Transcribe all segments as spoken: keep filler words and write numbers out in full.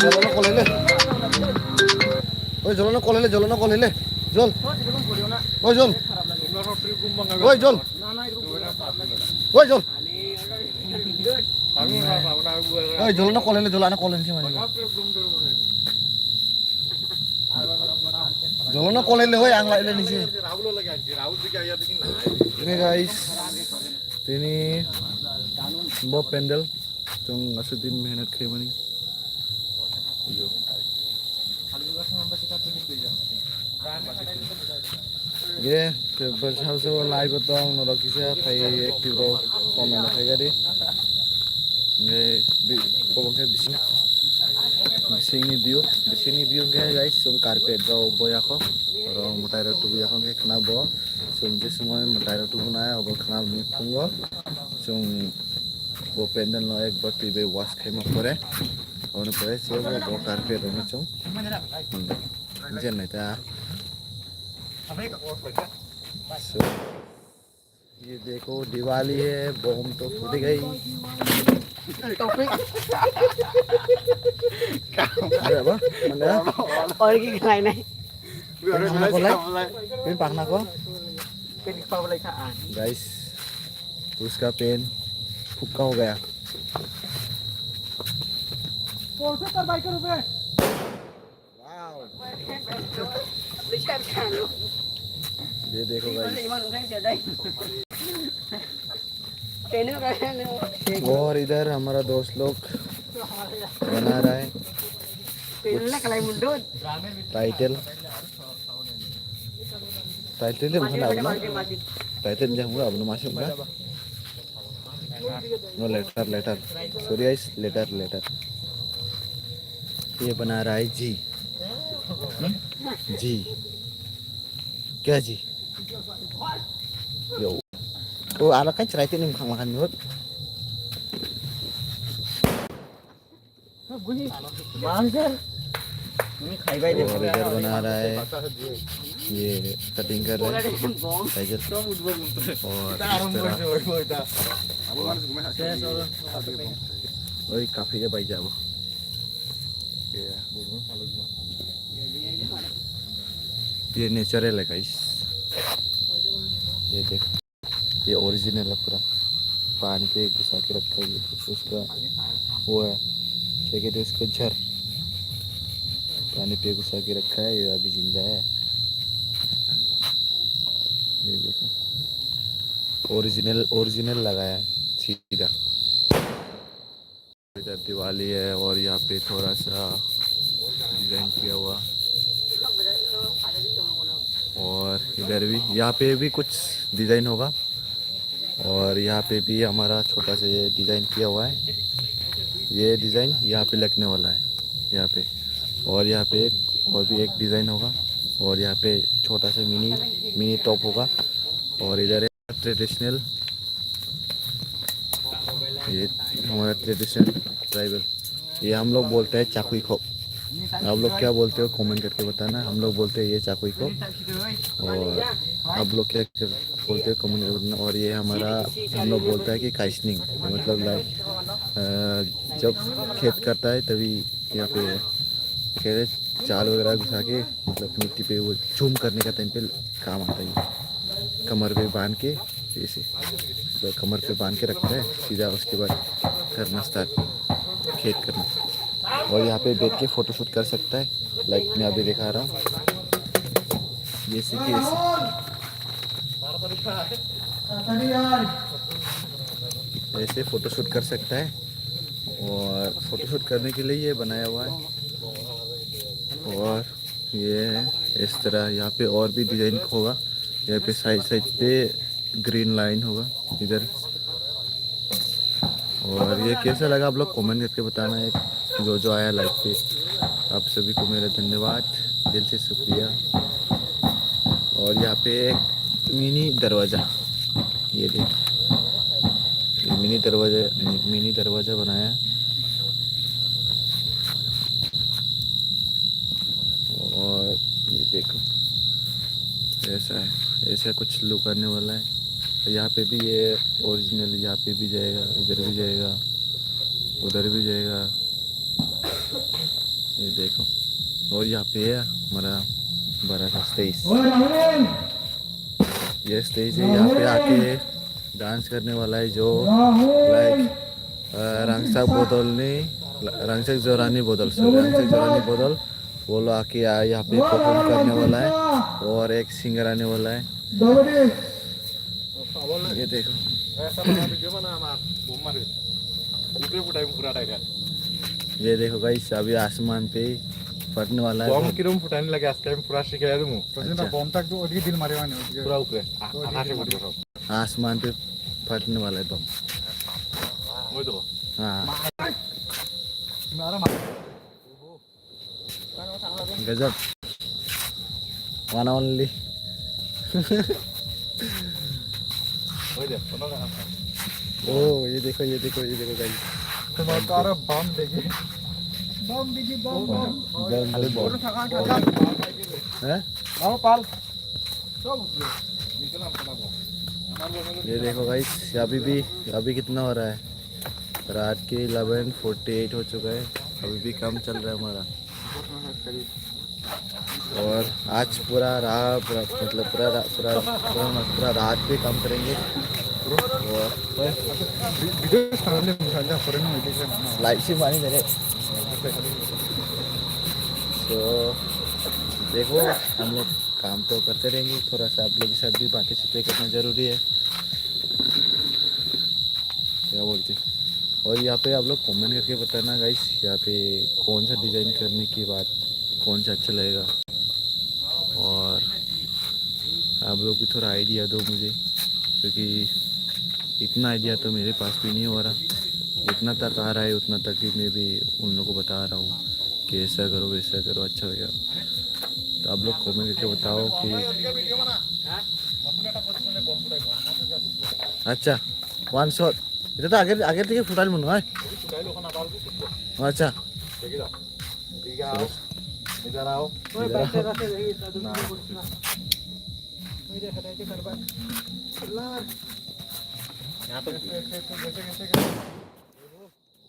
Jolo no kolele. Oi, jolo no kolele, jolo no kolele. Jol. Oi, jol. Oi, jol. Oi, jol. Oi, jolo no kolele, jolo ano kolele sih, mani. Jolo no kolele, oi, ang lai le nisi. Ini guys, ini bo pendel. Chwng aswk din mehnat khaimani. Yo. Ye, te bwsal so live o tong, norok kisa phai active rok comment khai gari. Ye, bi, obo khe bising, bisingni view, bisingni view khe guys, chwng carpet rok boya kho, oro mwtai rok tubu ya kho khe khna bo, chwng je somoi mwtai rok tubu nai, obo khna ni phungo, chwng Bo pendel no ekbar twi bai wash khaima pore, aboni pore se bo, bo carpet rok no chwng, hmm, je nai ta. So, ye dekho, Diwali hai, bom to phute gai. Topic. Ada apa? Mana? Ori ki khlai nai. Pin pakna kolai? Pin pakna ko? Pin pakna kolai kha ang. Guys, उसका पेन फुक्का हो गया। ये देखो गाइस। और इधर हमारा दोस्त लोग बना रहा है कुछ title. Title dia bukan apa, no? Title dia bukan apa, no? Masih bukan? No, letter, letter. Sorry, guys, letter, letter. ये बना रहा है जी। जी। क्या जी? Yo. Oh, ala kan cerai ni makan makan yut. और इधर बना रहा है, ये कटिंग कर रहा है टाइगर। और इस तरह, ओए, काफी है भाई, जाओ। ये नेचुरल है गाइस, ये देखो। ये ओरिजिनल है पूरा, पानी पे घुसा के रखा है ये, तो उसका वो है, क्या कहते हैं उसको, झर, पानी पे घुसा के रखा है, ये अभी जिंदा है। ये देखो, ओरिजिनल, ओरिजिनल लगाया है सीधा। इधर दिवाली है और यहाँ पे थोड़ा सा डिजाइन किया हुआ, और इधर भी, यहाँ पे भी कुछ डिजाइन होगा, और यहाँ पे भी हमारा छोटा सा ये डिजाइन किया हुआ है। ये डिजाइन यहाँ पे लगने वाला है, यहाँ पे, और यहाँ पे एक, और भी एक डिजाइन होगा, और यहाँ पे छोटा सा मिनी, मिनी टॉप होगा, और इधर ट्रेडिशनल, ये हमारा ट्रेडिशनल ट्राइबल, ये हम लोग बोलते हैं चाकुई खोप। आप लोग क्या बोलते हो, कमेंट करके बताना। हम लोग बोलते हैं ये चाकुई खोप, और आप लोग क्या कर-, बोलते हो, कमेंट करके बताना। और ये हमारा, हम लोग बोलता है कि काइसनिंग, मतलब लाइक, अ, जब खेत करता है तभी यहाँ पे खेत चाल वगैरह घुसा के, मतलब मिट्टी पे वो झूम करने का टाइम पे काम आता है। कमर पे बांध के ऐसे, मतलब कमर पे बांध के रखता है, सीधा उसके बाद करना स्टार्ट, खेत करना। और यहाँ पे बैठ के फोटोशूट कर सकता है, लाइक मैं अभी दिखा रहा हूँ, ये ऐसे कि ऐसे, ऐसे फोटोशूट कर सकता है। और फोटोशूट करने के लिए ये बनाया हुआ है। और ये है इस तरह, यहाँ पे और भी डिजाइन होगा। यहाँ पे साइड साइड पे ग्रीन लाइन होगा इधर। और ये कैसा लगा आप लोग कमेंट करके बताना है, जो जो आया लाइव पे, आप सभी को मेरा धन्यवाद, दिल से शुक्रिया। और यहाँ पे एक मिनी दरवाज़ा, ये देखिए, ये मिनी दरवाज़ा, मिनी दरवाज़ा बनाया है। और ये देखो, ऐसा है, ऐसा कुछ लुक आने वाला है। यहाँ पे भी ये ओरिजिनल, यहाँ पे भी जाएगा, इधर भी जाएगा, उधर भी जाएगा। ये देखो, और यहाँ पे है हमारा बड़ा सा स्टेज। ये स्टेज है, यहाँ पे आके डांस करने वाला है जो लाइक, अ, रंगसाक बोदल नहीं, रंगसाक जोरानी बोदल, सॉरी, रंगसाक जोरानी बोदल, वो लोग आके यहाँ पे परफॉर्म करने वाला है। और एक सिंगर आने वाला है। ये देखो। ऐसा बना वीडियो बना हमारा, बम मारे। ऊपर फुटाई पूरा टाइगर। ये देखो गाइस, अभी आसमान पे फटने वाला है बम। किरम फुटाने लगे, आज टाइम पूरा शिकायत हूँ। अच्छा। बम तक तो ओदिके दिल मारे वाने, ओदिके। पूरा ऊपर। आ-, तो ओदिके आकाश में दिल मारे। मारे। आसमान पे फटने वाला है बम। वही तो। हाँ। मारा, मारा। गजब। One only। ओ, ये देखो, ये देखो, ये देखो गाइस। तुम्हारा तो अरे बम देखिए। बम देखिए, बम, बम। बम, बम, बम। हैं? आओ पाल। ये देखो गाइस, अभी भी, अभी कितना हो रहा है? रात के इलेवन फोर्टी एट हो चुका है, अभी भी काम चल रहा है हमारा। और आज पूरा रात, पूरा, मतलब पूरा रा-, पूरा, पूरा, पूरा रात भी काम करेंगे। और लाइट से मारी मेरे। तो देखो, हम लोग काम तो करते रहेंगे, थोड़ा सा आप लोग के साथ भी बातें चीतें करना जरूरी है। क्या बोलते हैं? और यहाँ पे आप लोग कमेंट करके बताना गाइस, यहाँ पे कौन सा डिज़ाइन करने के बाद कौन सा अच्छा लगेगा, और आप लोग भी थोड़ा आइडिया दो मुझे, क्योंकि इतना आइडिया तो मेरे पास भी नहीं हो रहा। जितना तक आ रहा है उतना तक ही मैं भी उन लोगों को बता रहा हूँ कि ऐसा करो, वैसा करो, अच्छा हो जाएगा। तो आप लोग कमेंट करके बताओ कि अच्छा, वन शॉट। এটা তো আগের, আগের থেকে ফুটাইল মনে হয়। আচ্ছা।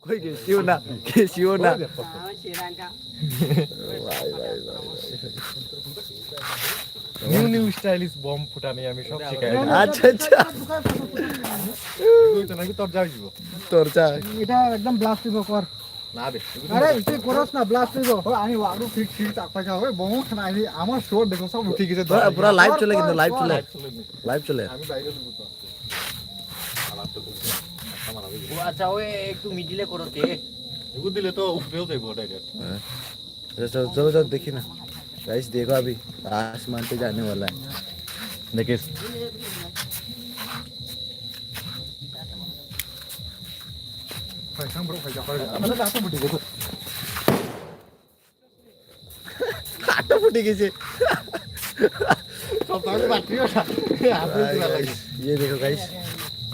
कोई किसी हो ना, किसी हो ना। ভাই, ভাই, ভাই, ভাই। নিউ নিউ স্টাইলিশ বম ফুটানি আমি সব শিখাই। আচ্ছা, আচ্ছা। এগুলো তো নাকি তোর যাই দিব। তোর যা। এটা একদম ব্লাস্ট দিব কর। না বে, এগুলো আরে, তুই করস না, ব্লাস্ট দিব। ও, আমি ওয়াগু ফিট ফিট চাপ পাই যাও। ওই বম খানা আমি, আমার শোর দেখো, সব উঠে গেছে। পুরা, পুরা লাইভ চলে কিন্তু, লাইভ চলে। লাইভ চলে। লাইভ চলে। আমি বাইরে বলবো। ও আচ্ছা, ওই একটু মিডিলে করো তে। এগুলো দিলে তো উপরেও যাইবো ডাইরেক্ট। হ্যাঁ। चलो, चलो, चलो, चलो, देखिए ना। गाइस, देखो, अभी आसमान पे जाने वाला है। देखिए। भाई, हम ब्रो, भाई, जा, भाई, जा। मतलब, आप तो बुढ़े देखो। हाथ तो फूटी किसी। सब तो बैटरी उठा। हाथ में चला लगे। ये देखो, गाइस,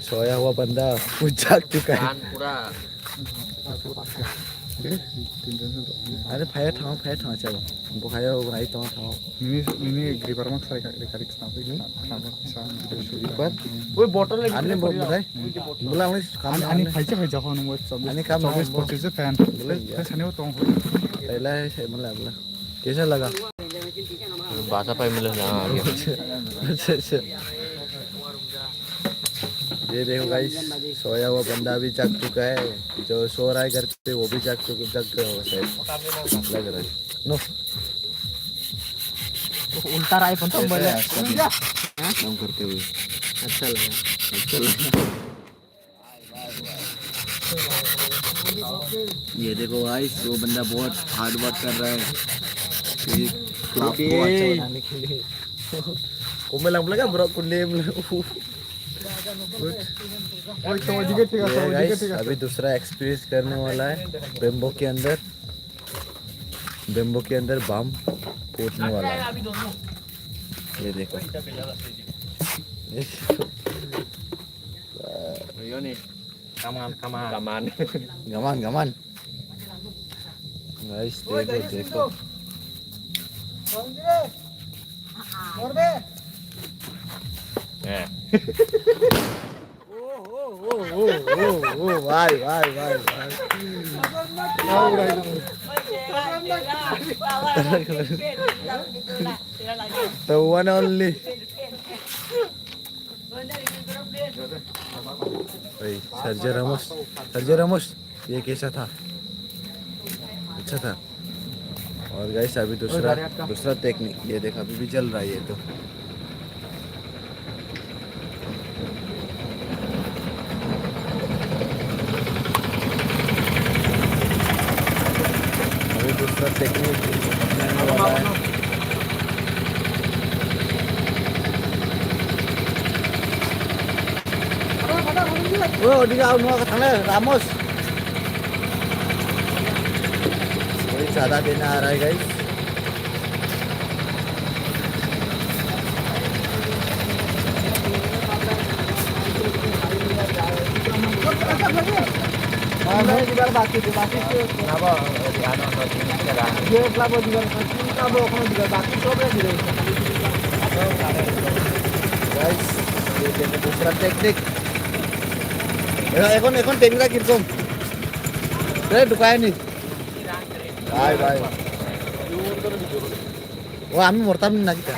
सोया हुआ बंदा, वो जाग चुका है। कान पूरा Are phaya thang, phaya thang chalo. Bo phaya o rai tong thang. Nini, nini griper ma khari khari khari khna bai khna bai sa. Griper? Oi bottle ani bo brai. Bula ani kam ani phai se phai jaho nung ani kam chobis pochis se fan. Phai sani o tong. Pehla hai se mala bula. Kaisa laga? Basa pai mila na. Acha, acha. ये देखो गाइस, सोया हुआ बंदा अभी जग चुका है। जो सो रहा है घर पे, वो भी जग चुका, जग गया होगा शायद, लग रहा है। नो। उल्टा राय पण तो कैसा बोले। है आपका दिन? हाँ? काम करते हुए। अच्छा लगा। अच्छा लगा। ये देखो गाइस, वो बंदा बहुत हार्ड वर्क कर रहा है ये क्राफ्ट को अच्छा बनाने के लिए। Komen lang pula ka bro, kulim. Good. ये गाइस, अभी दूसरा एक्सपीरियंस करने वाला है बेम्बो के अंदर। बेम्बो के अंदर बम पोतने वाला है। ये देखो। Come on, come on. Come on. Come on, come on. Guys, देखो, देखो। ओ, ओ, ओ, भाई, भाई, भाई, भाई। The one only. भाई, सर्जियो रामोस, सर्जियो रामोस, ये कैसा था? अच्छा था। और गाइस, अभी दूसरा, दूसरा टेक्निक, ये देखो, अभी भी जल रहा है ये तो। अभी दूसरा टेक्निक अपनाने वाला है। ओ, ओदिके आउ नुआ थांले, रामोस। कोई ज्यादा देना आ रहा है, गाइस। गाइस, ये देखो दूसरा टेक्निक। এখন, এখন টেংরা কিরকম? এ, ঢুকায়নি। ভাই, ভাই। ও, আমি মরতাম না কিতা?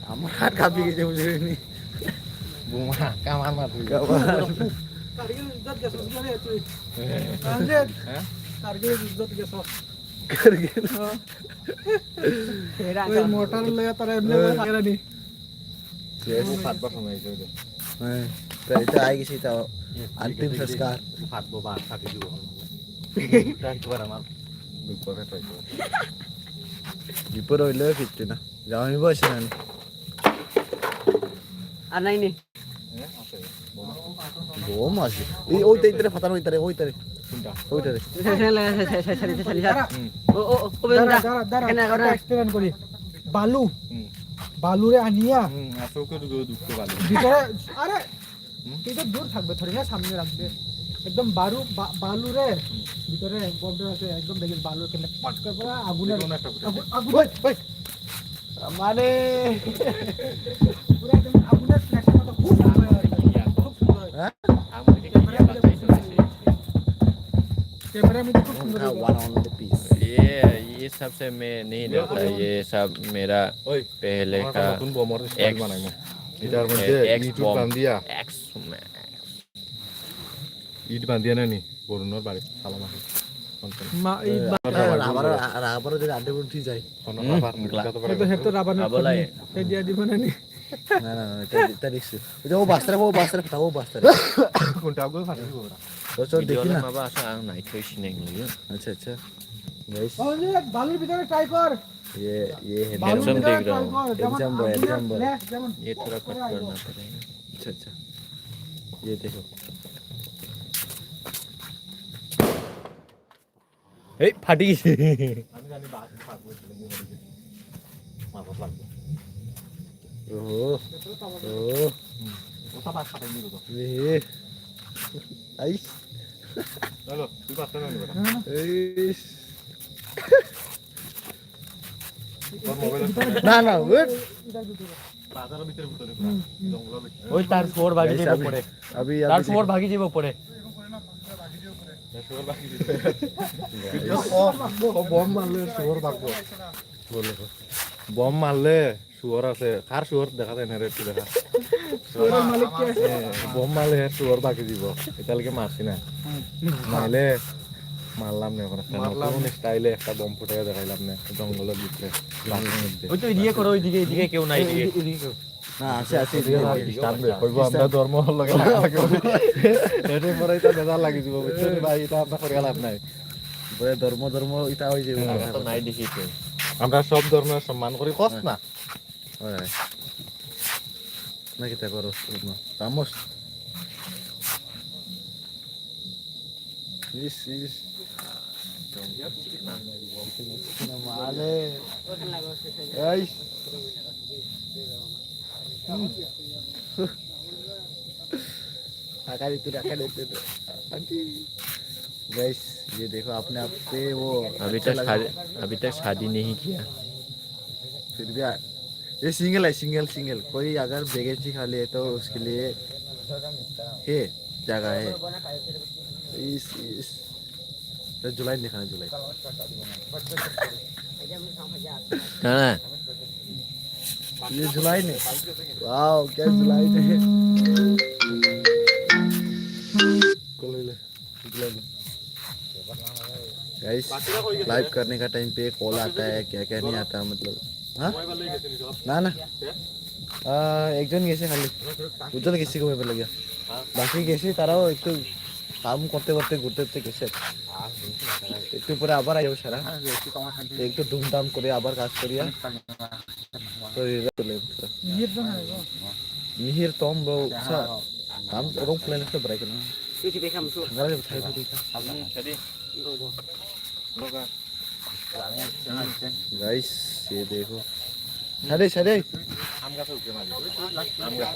আমার হাত কাঁপি গেছে, বুঝলি নি? বোমা, কামান মারলি। কামান। কার্গিল যুদ্ধত গেছস না রে তুই? হ্যাঁ? কার্গিল যুদ্ধত গেছস। কার্গিল। হ্যাঁ। ওই মোটর লইয়া তারা এমনি করে থাকে না নি? Yes. সাতবার সময় হয়েছে ওই যে। হ্যাঁ, তো এটা আই গেছি তাও। अंतिम संस्कार। সাতবার বাদ কাটি দিব। ট্রাই কর আমার। বিপদে ট্রাই কর। বিপদ হইলে ফিরতে না। যাও, আমি বসে না। আর নাই নি। বোম আছে। এই ওই তো ইতারে ফাটানো ইতারে, ওই তারে। কোনটা? ওই তারে। সারি, সারি, সারি, সারি, সারি। হুম। ও, ও, ও, ও, দাঁড়া, বেটা। দাঁড়া, দাঁড়া, এখানে একটা এখন experiment করি। বালু। হুম। বালুরে আনিয়া। হুম, আর চোখে দুটো দুঃখ বালু। ভিতরে, আরে, হুম? তুই তো দূর থাকবে, ধরে না সামনে রাখবে। একদম বারু, বা-, বালুরে, হুম। ভিতরে বন্ধ আছে, একদম দেখি বালু এখানে পট করে পুরো আগুনের, যে কোনো একটা ফুটে। আগুন, আগুন। ওই, ওই। মানে পুরো একদম আগুনের flash এর মতো খুব সুন্দর হয়ে গেছে। খুব সুন্দর হয়েছে। হ্যাঁ? ক্যামেরা মধ্যে খুব সুন্দর হয়েছে। ये, ये सब से मैं नहीं डरता। ये सब मेरा पहले का নতুন বোমার স্টাইল বানাইমু। এটার মধ্যে এক্স ইট বান্ধিয়া। এক্স। ইট বান্ধিয়া নানি? বরুণর বাড়ি, সালাম আছে। মা, এই এ, বা- রাবার, রাবার যদি আড্ডে উঠি যায়। কোনো হুম, রাবার নেই, গ্লা-, যত বড় হেতো, হেতো রাবার নেই, আবলাই। খনি। হে দিয়া দিব না নি? না, না, না, এটা, এটা রিস্ক। ওই যে ও বাস্তারে, ও বাস্তারে, ফাটা, ও বাস্তারে। কোনটা? ওগুলো ফাটিয়ে দিব ওরা। তো চল দেখি ভিডিও না। বাবা, আসো, আর নাই, থই সিনে গেল। আচ্ছা, আচ্ছা। গাইস। ও, যে বালুর ভিতরে ট্রাই কর। ये, ये है। বালুর ভিতরে ট্রাই কর, যেমন handsome boy, আগুনের handsome boy। ফ্ল্যাশ, যেমন ये थोड़ा कट करना पड़ेगा। अच्छा, अच्छा। ये देखो। এই ফাটি গেছে। আমি জানি বাঘ, বাঘ বলছিল, মুখ ফাটি গেছে। মাথা ফাটবে। ওহো। ওহো। হুম। ওটা বাঘ ফাটাই নিল তো। এ। আইস। চলো, তুই বাঁচতে পারবি বেটা। এইস। তোর মোবাইল না, না, ওয়েট। বাজারের ভিতরে ভিতরে পুরা জঙ্গলের ভিতরে। ওই তার শুয়োর ভাগি যাইব পড়ে। আবি, তার আবি শুয়োর দেখো। ভাগি যাইব পড়ে। শুয়োর ভাগি যাইব। ও, ও বোম মারলে শুয়োর ভাগবো। বলে তো। বোম মারলে শুয়োর আছে। কার শুয়োর দেখা যায় না রে, একটু দেখা। শুয়োরের মালিক কে? এ, বোম মারলে শুয়োর ভাগি যাইব। এটা লাগে মারছি না। নাইলে মারলাম না এখন একটা মারলাম নতুন না। স্টাইলে একটা বোম ফুটাইয়া দেখাইলাম না জঙ্গলের ভিতরে, গাছের মধ্যে। ওই তো এদিকে করো, ওইদিকে, এদিকে কেউ নাই, এদিকে। এদিকে, এদিকে করো। না, আছে, আছে, এদিকে এদিকে, আছে। এদিকে। কইবো আমরা ধর্ম লগে লাগা লাগা। এর পরে এটা বেজার লাগি দিব, বুঝছো নি ভাই? এটা আমরা করে লাভ নাই। পরে ধর্ম, ধর্ম, এটা হয়ে যাবে। আমরা তো নাই দেখি তো। আমরা সব ধর্মের সম্মান করি, কস না? হয়, হয়। না, কিতা করো, না। চামচ। ইস, ইস। না, মালে। এই। হুম। টাকা দিতে, টাকা দিতে। আন্টি। Guys, ये देखो, अपने आप पे वो अभी अच्छा तक लगा। शादी, अभी तक शादी नहीं किया। फिर भी आ-, ये सिंगल है, सिंगल, सिंगल। कोई अगर वैकेंसी खाली है तो उसके लिए है, जगह है। इस, इस, तो जुलाई नहीं खाना, जुलाई। हाँ। ये जुलाई नहीं। वाओ, क्या जुलाई नहीं। गाइस, लाइव करने का टाइम पे कॉल आता है, क्या क्या नहीं आता, मतलब। हाँ? না, না। আহ, একজন গেছে খালি। উজ্জ্বল গেছে, ঘুমাই পেলে গিয়া। বাকি গেছে, তারাও একটু কাম করতে করতে, ঘুরতে ঘুরতে গেছে। একটু পরে আবার আইব সারা। একটু ধুমধাম করে আবার কাজ করিয়া। তো এই চলে। মিহির তো নাই গো। মিহির, তম, বউ, কাম, রং প্লেন একটা বেড়াই কেন? তুই কি দেখাম তো? গাড়ি থাই থাই থাই। গাইস, ये देखो। সাদে, সাদে। আম গাছ উপরে মারি। আম গাছ।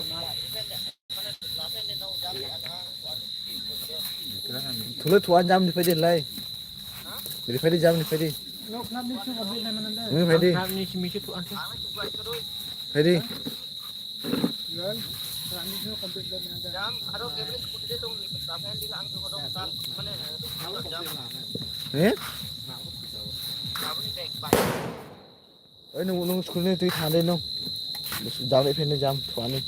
থুলে থুয়া জাম নিফাই দে লাই। রিফাই দে জাম নিফাই দে। নিফাই দে। নিফাই দে। Eh? Oi, nung, nung scooty twi thang de nung. Jam le phene jam thuani.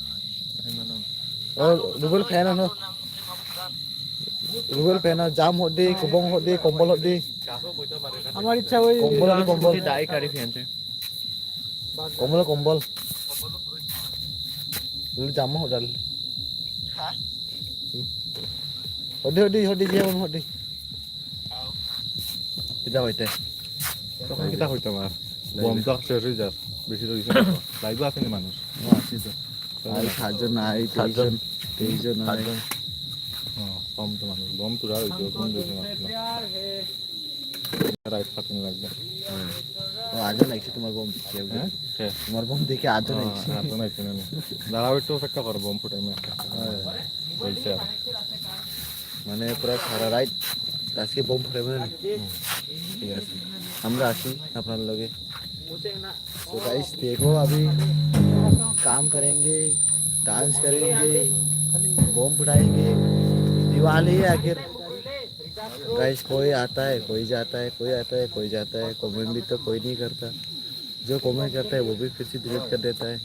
Oh, rubel phena no. Rubel phena jam hodi, kubong hodi, kombol hodi. আমার ইচ্ছা ওই কম্বল হদি কম্বল। Dai kari phente. Kombol, kombol. Lu jama hodal. Hodi, hodi, hodi, dia hodi. Kita hoite. Tokon kita hoite mar. Bom tak seri jar. Besi to isa. Laibu asini manus. Oh, asini to. Ai, sajon ai, tejon, tejon ai. Oh, bom to manus. Bom to jar itu, bom to manus. Right ফাটিং লাগবে। হ্যাঁ। ও, আজও লাগছে তোমার বোম দেখে। হ্যাঁ? হ্যাঁ। তোমার বোম দেখে আজও লাগছে। আজও লাগছে না। দাঁড়াও, একটু অপেক্ষা করো, বোম ফুটাই না। হ্যাঁ। বলছে আর। মানে পুরা সারা রাইট আজকে বোম ফুটাই না। হুম। ঠিক আছে। আমরা আসি আপনার লগে। तो गाइस, देखो, अभी काम करेंगे, डांस करेंगे, बम फुटाएंगे। दिवाली है आखिर। गाइस, कोई आता है, कोई जाता है, कोई आता है, कोई जाता है। कमेंट भी तो कोई नहीं करता। जो कमेंट करता है, वो भी फिर से डिलीट कर देता है।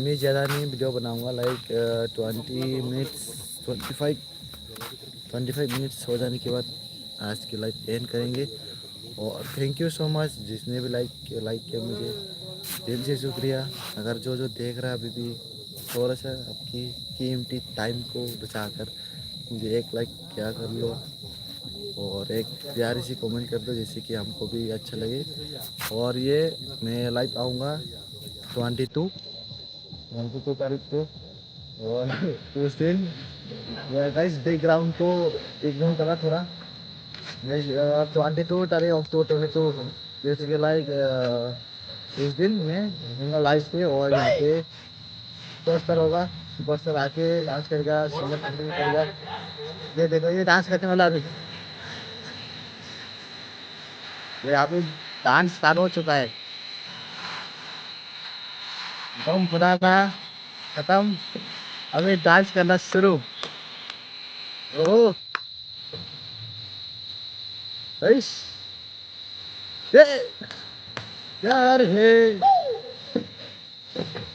मैं ज़्यादा नहीं वीडियो बनाऊंगा, like, uh, twenty minutes, twenty five, twenty five minutes हो जाने के बाद आज की लाइव एंड करेंगे। और थैंक यू सो मच, जिसने भी लाइक, लाइक किया, मुझे दिल से शुक्रिया। अगर जो जो देख रहा है अभी भी, थोड़ा सा आपकी कीमती टाइम को बचाकर मुझे एक लाइक क्या कर लो और एक प्यारी सी कमेंट कर दो, जिससे कि हमको भी अच्छा लगे। और ये मैं लाइव आऊँगा ट्वेंटी टू, ट्वेंटी टू तारीख को। और उस दिन, गाइस, बैकग्राउंड को इग्नोर करा थोड़ा। गाइस, ट्वेंटी टू तारीख अक्टूबर ट्वेंटी टू, जैसे कि लाइक, अ, उस दिन मैं लाइव पे और यहाँ पे सुपरस्टार होगा, सुपरस्टार आके डांस करेगा, सिंगर परफॉर्म करेगा। ये देखो, ये डांस करने वाला अभी, ये अभी डांस स्टार्ट हो चुका है। बम फुटाना खत्म, अभी डांस करना शुरू। ओह, इस, ये, प्यार है।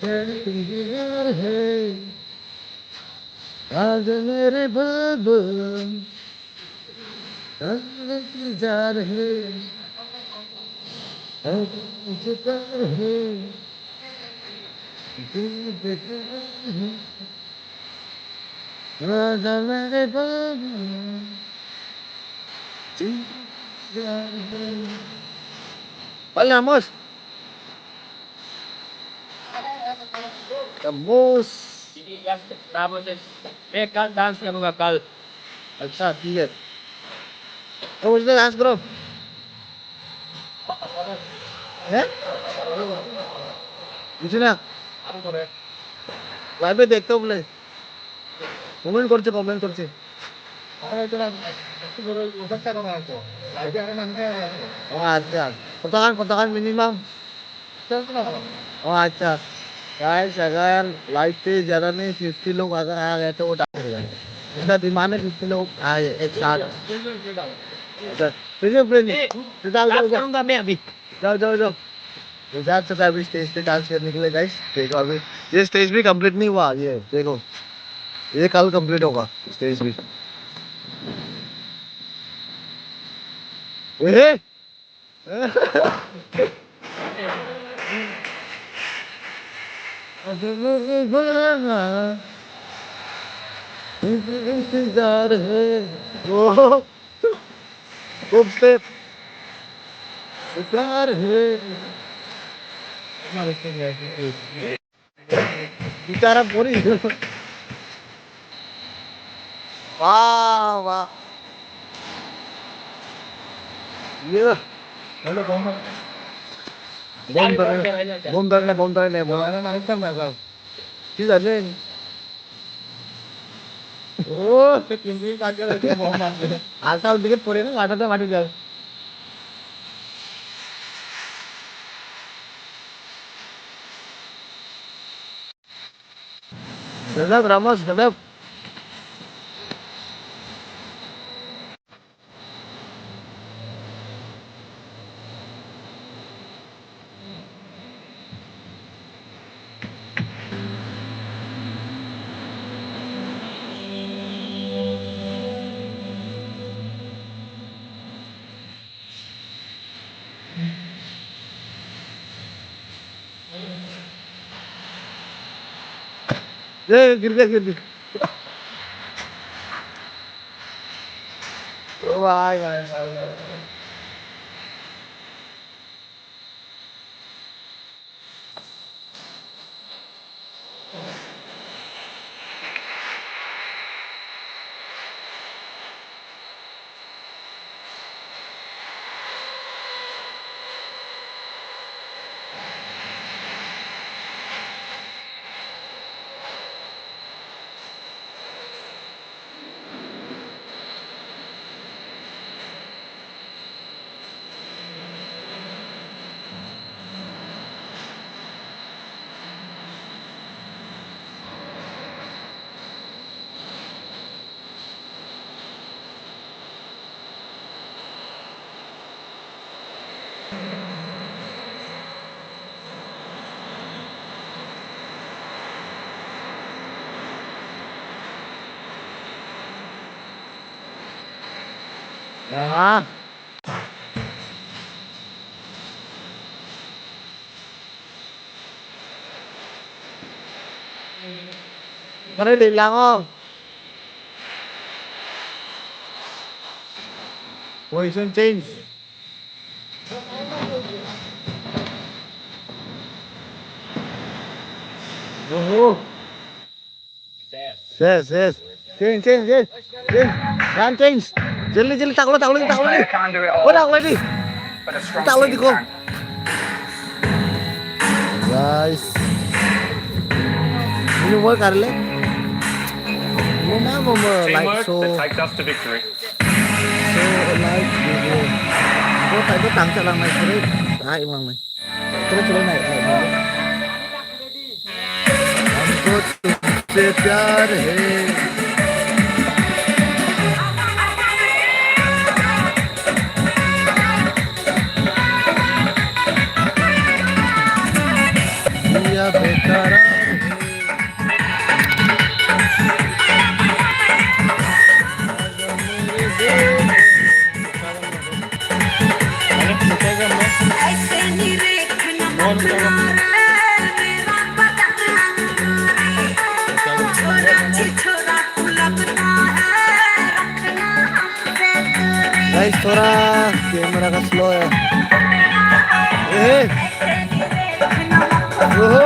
प्यार है, आज मेरे बाबा, इंतजार है, इंतजार है, इंतजार है। Vale, vamos. Vamos. मैं कल डांस करूंगा, कल। अच्छा, ठीक है। तो मुझे डांस करो। हैं? বুঝি না। লাইভে দেখতে বলে। কমেন্ট করছে, কমেন্ট করছে। আরে, তোরা একটু করে ওটার টাকা বানাতো। লাইভে আরে নাম দেয়। ও, আচ্ছা। কতক্ষণ, কতক্ষণ মিনিমাম? ओ अच्छा। गाइस, अगर लाइव पे ज्यादा नहीं, फिफ्टी लोग अगर आ गए तो वो डाल देगा। इतना दिमाग में फिफ्टी लोग आए एक साथ। अच्छा, फिर से, फिर से। डाल दो, डाल दो। करूंगा मैं अभी। जाओ, जाओ, जाओ। ये जा चुका है अभी स्टेज पे डांस करने के लिए, गाइस। देखो अभी, ये स्टेज भी कंप्लीट नहीं हुआ, ये देखो, ये कल कंप्लीट होगा स्टेज भी। ए! इंतजार है। ओ। खूबसूरत प्यार है। बेचारा बोरी। वाह, वाह। ये। बम धरने, बम धरने, बम धरने, बम धरने। ঠিক আছে। ও, আজকাল দিকে পড়ে না, মাথাতে মাটি যায়। Sedap, Ramos, sedap. ए, गिर गया, गिर गया। ओ भाई, भाई, भाई, भाई। Ah. Mana di lango? Position change. Oho. Yes, yes. Change, change, change. Change. Run change. Jaldi, jaldi, taklo, taklo, taklo di. Oh, taklo di. Taklo di ko. Guys. Ini mau karle. Mau na mau mau like so. So like video. Mau tak itu tangsa lang naik sore. Naik lang naik. Terus terus naik naik. हमको तुझसे प्यार है। दिया बेकरार है। Guys, थोड़ा कैमरा का स्लो है। ए! ओहो!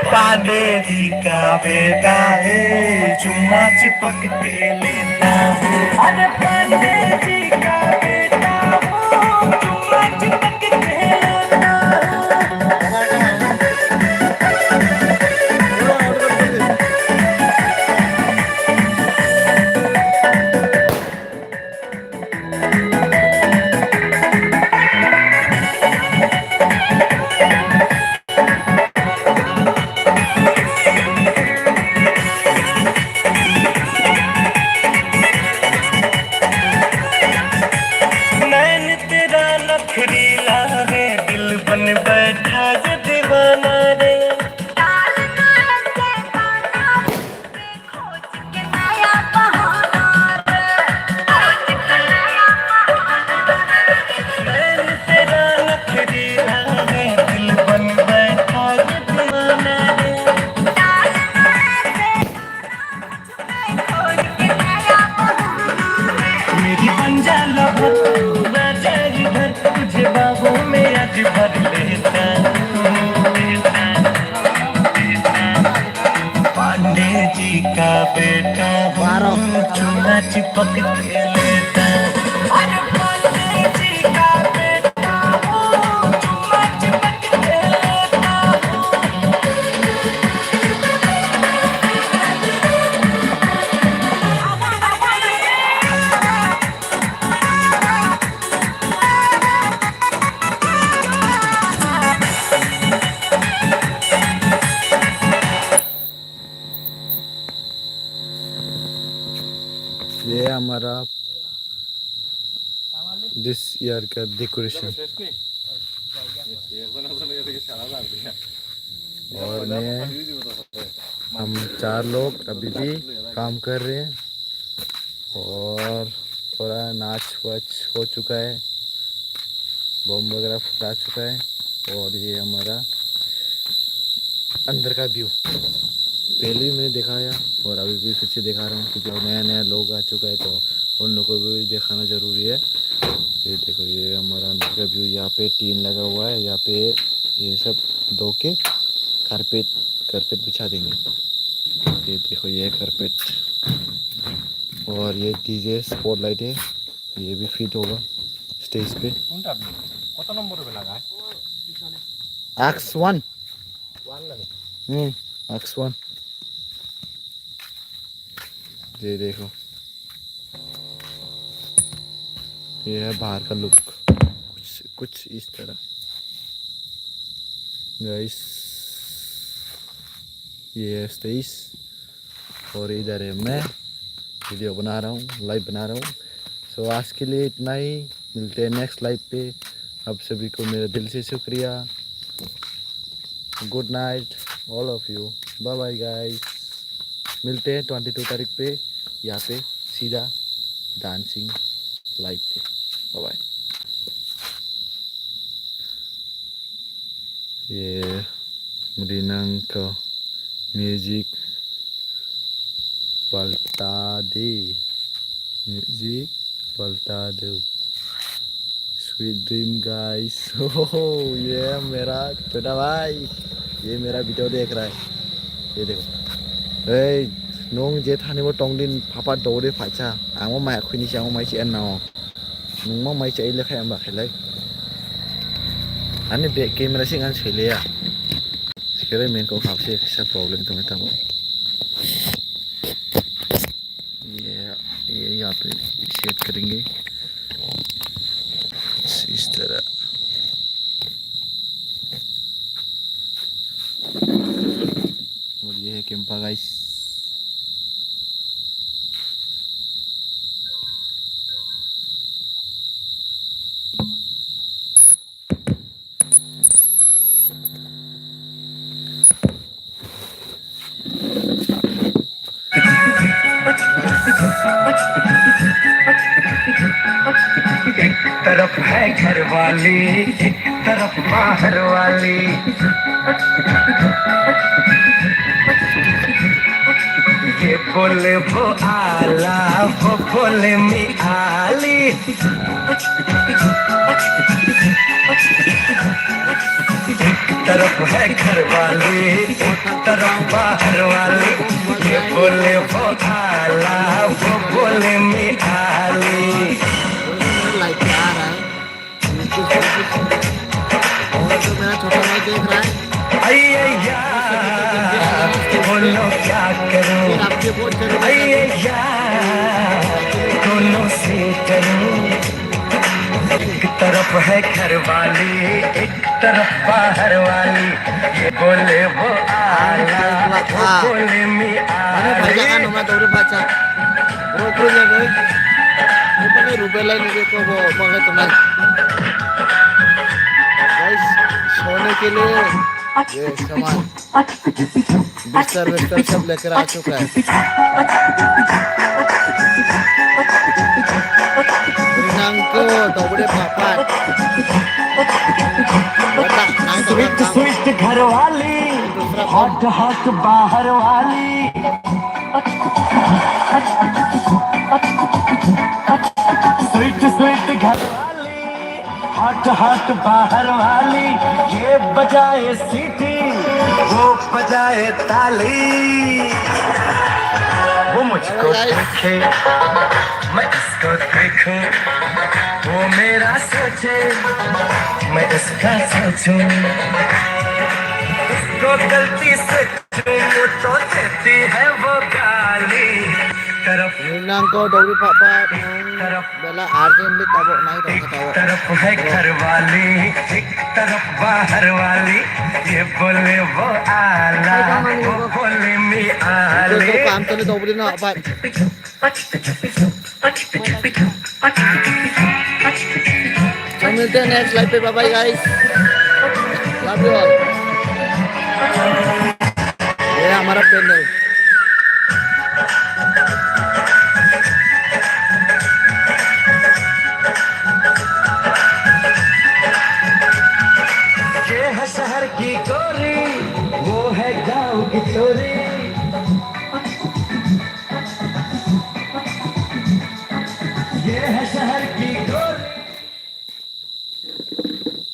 पांडे जी का बेटा है, चुम्मा चिपक के लेता है। अरे पांडे जी का बेटा ईयर का डेकोरेशन। और मैं, हम चार लोग अभी भी काम कर रहे हैं और थोड़ा नाच वाच हो चुका है, बम वगैरह फुटा चुका है। और ये हमारा अंदर का व्यू, पहले भी मैंने दिखाया और अभी भी फिर से दिखा रहा हूँ, क्योंकि अब नया नया लोग आ चुका है तो उन लोगों को भी दिखाना ज़रूरी है। ये देखो, ये हमारा अंदर का व्यू। यहाँ पे टीन लगा हुआ है, यहाँ पे ये सब धो के कारपेट, कारपेट बिछा देंगे। ये देखो, ये कारपेट और ये डीजे स्पॉटलाइट है, ये भी फिट होगा स्टेज पे। কোনটা আপনি? কত নম্বরে লাগা? আক্স ওয়ান। ওয়ান লাগে। हम्म, आक्स वन। ये देखो, ये है बाहर का लुक, कुछ कुछ इस तरह। गाइस, ये है स्टेज और इधर है मैं, वीडियो बना रहा हूँ, लाइव बना रहा हूँ। सो आज के लिए इतना ही, मिलते हैं नेक्स्ट लाइव पे। आप सभी को मेरा दिल से शुक्रिया। Good night all of you, bye bye guys. मिलते हैं ट्वेंटी टू तारीख पे यहाँ पे सीधा डांसिंग लाइव पे। Bye bye. ये मुड़ी नंग को म्यूजिक पलटा दे, म्यूजिक पलटा दो। Sweet dream guys. ओहो, ये मेरा छोटा भाई, ये मेरा वीडियो देख रहा है। ये देखो। ए, nung je thani bo tong din papa dore phacha. Amo mai khuni si amo mai si en nao. Nung ma mai chai le khai amba khelai. Ani be camera sing an sui le ya. Sekere main ko khap se kisa problem tong tamo. ये, ये यहाँ पे सेट करेंगे इस तरह। और ये है कैंपा गाइस। एक तरफ है घर वाली, एक तरफ बाहर वाली। ये बोले वो आला, वो बोले मी आली। एक तरफ है घर वाली, एक तरफ बाहर वाली। ये बोले वो आला, वो बोले मी आली। लाइट पे आ रहा है। और जो मेरा छोटा भाई देख रहा है। अय्या, बोलो क्या करूं? फिर आपके बहुत जरूरी है। अय्या, दोनों से करूं। एक तरफ है घर वाली, एक तरफ बाहर वाली। ये बोले वो आला, वो बोले मी आली। Mana banyak kan nomor turun baca. Bro, bro, ya, bro. Ini kan rubella ini dia kok bawa, bawa ke teman. Guys, सोने के लिए ये सामान, बिस्तर विस्तर सब लेकर आ चुका है। Rinangko, dobde papat. Wata, nang sweet sweet घर वाली, हॉट हॉट बाहर वाली। स्वीट स्वीट घर वाली, हॉट हॉट बाहर वाली, ये बजाए सीटी, वो बजाए ताली। वो मुझको देखे, मैं उसको देखूं, वो मेरा सोचे, मैं उसका सोचूं। उसको गलती से चूमूं तो देती है वो गाली। तरफ Nangko dobde papat, तरफ bela urgently tabok nai tong kha tabok. तरफ है घर वाली, एक तरफ बाहर वाली। ये बोले वो आला, वो बोले मी आली। Ito ko kam tani dobde na pai. मिलते हैं नेक्स्ट लाइव पे, bye bye guys, love you all. ये हमारा पैनल। ये है शहर की गोरी, वो है गांव की छोरी। ये है शहर की